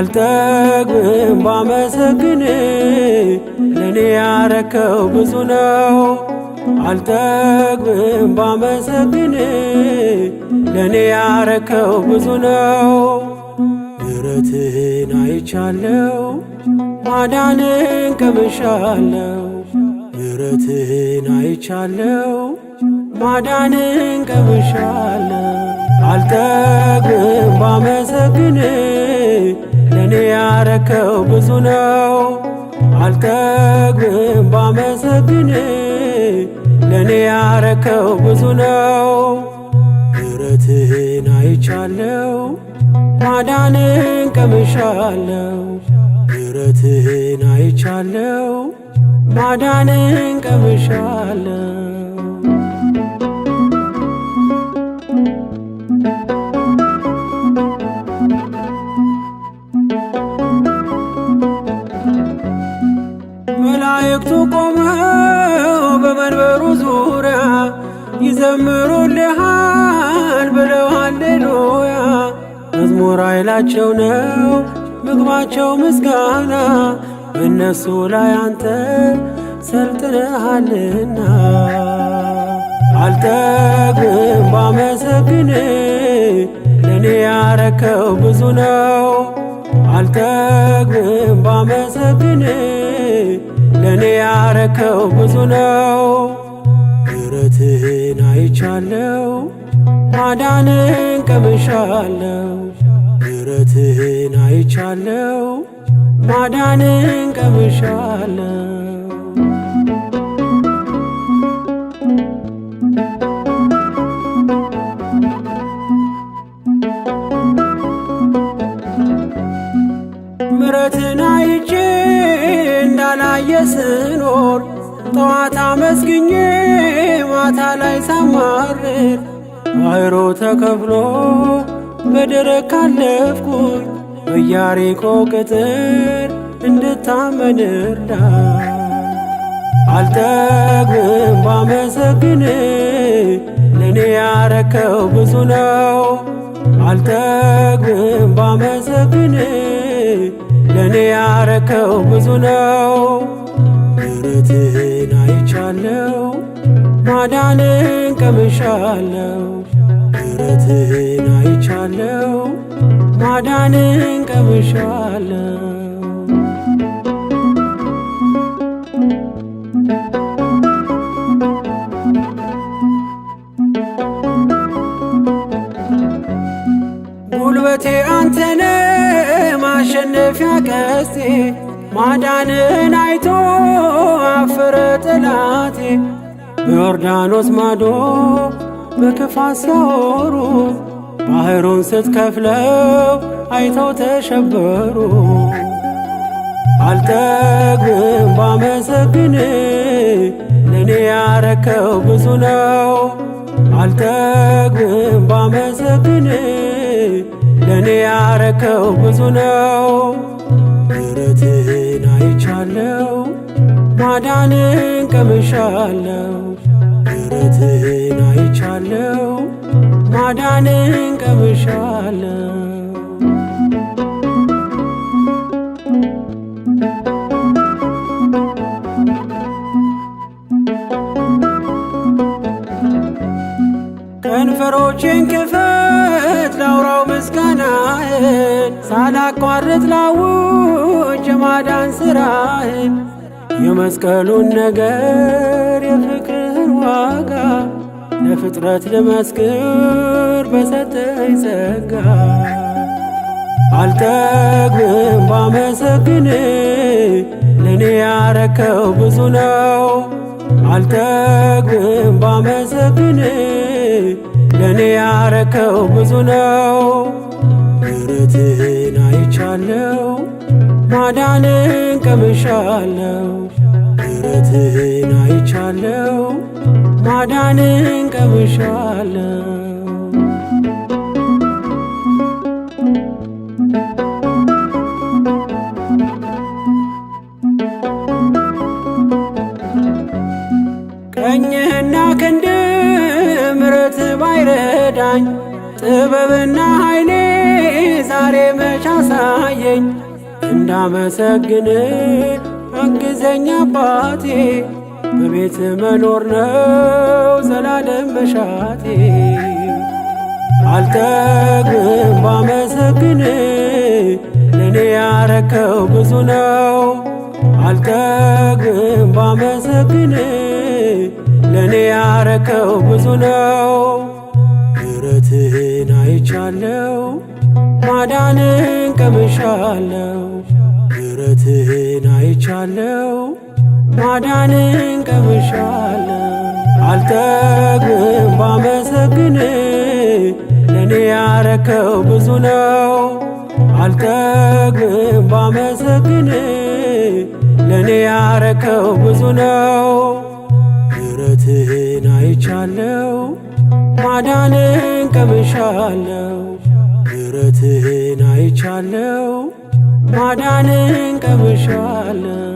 አልጠግብም ባመሰግን ለኔ ያረከው ብዙ ነው። አልጠግብም ባመሰግን ለኔ ያረከው ብዙ ነው። ምሕረትህን አይቻለው ማዳንን ቀምሻለው። ምሕረትህን አይቻለው ማዳንን ቀምሻለው። አልጠግብም ባመሰግን ለኔ ያረከው ብዙ ነው። አልጠግብም ባመሰግን ለኔ ያረከው ብዙ ነው። ምሕረትህን አይቻለው ማዳንን ቀምሻለው። ምሕረትህን አይቻለው ማዳንን ቀምሻለው። መላእክቱ ቆመው በመንበሩ ዙሪያ ይዘምሩልሃል ብለው ሃሌሉያ። መዝሙር ኃይላቸው ነው ምግባቸው ምስጋና፣ በእነሱ ላይ አንተ ሰልጥነሃልና። አልጠግብም ባመሰግን ለእኔ ያረከው ብዙ ነው። አልጠግብም ባመሰግን ለእኔ ያረከው ብዙ ነው። ምሕረትህን አይቻለው ማዳንን ቀምሻለው። ምሕረትህን አይቻለው ማዳንን ቀምሻለው። ምሕረትን አይቼ እንዳላየ ስኖር ጠዋት አመስግኜ ማታ ላይ ሳማርር ባህሩ ተከፍሎ በደረቅ ካለፍኩኝ በኢያሪኮ ቅጥር እንድታመን እርዳኝ። አልጠግብም ባመሰግን ለእኔ ያረከው ብዙ ነው። አልጠግብም ባመሰግን ለእኔ ያረከው ብዙ ነው። ምሕረትህን አይቻለው ማዳንን ቀምሻለው። ምሕረትህን አይቻለው ማዳንን ቀምሻለው። ጉልበቴ አንተነ ማሸነፊያ ቀስቴ ማዳንን አይቶ አፈረ ጠላቴ። በዮርዳኖስ ማዶ በክፋት ሲያወሩ ባህሩን ስትከፍለው አይተው ተሸበሩ። አልጠግብም ባመሰግን ለእኔ ያረከው ብዙ ነው። አልጠግብም ባመሰግን ለእኔ ያረከው ብዙ ነው። ምሕረትህን አይቻለው ማዳንን ቀምሻለው። ምሕረትህን አይቻለው ማዳንን ቀምሻለው። ከንፈሮቼን ክፈት ላውራው ምስጋናህን ሳላቋርጥ ላውጅ የማዳን ስራህን። የመስቀሉን ነገር የፍቅርህን ዋጋ ለፍጥረት ልመስክር በሰጠኝ ጸጋ። አልጠግብም ባመሰግን ለእኔ ያረከው ብዙ ነው። አልጠግብም ባመሰግን ለእኔ ያረከው ብዙ ነው። ምሕረትህን አይቻለው ማዳንን ቀምሻለው። ምሕረትህን አይቻለው ማዳንን ቀምሻለው። ቀኝህና ክንድ ምሕረት ባይረዳኝ ጥበብና ኃይሌ ዛሬ መች አሳየኝ። እንዳመሰግን አግዘኝ አባቴ፣ በቤት መኖር ነው ዘላለም መሻቴ። አልጠግብም ባመሰግን፣ ለእኔ ያረከው ብዙ ነው። አልጠግብም ባመሰግን፣ ለእኔ ያረከው ብዙ ነው። ምሕረትህን አይቻለው፣ ማዳንን ቀምሻለው። ምሕረትህን አይቻለው፣ ማዳንን ቀምሻለው። አልጠግብም ባመሰግን፣ ለእኔ ያረከው ብዙ ነው። አልጠግብም ባመሰግን፣ ለእኔ ያረከው ብዙ ነው። ምሕረትህን አይቻለው፣ ማዳንን ቀምሻለው። ምሕረትህን አይቻለው፣ ማዳንን ቀምሻለው።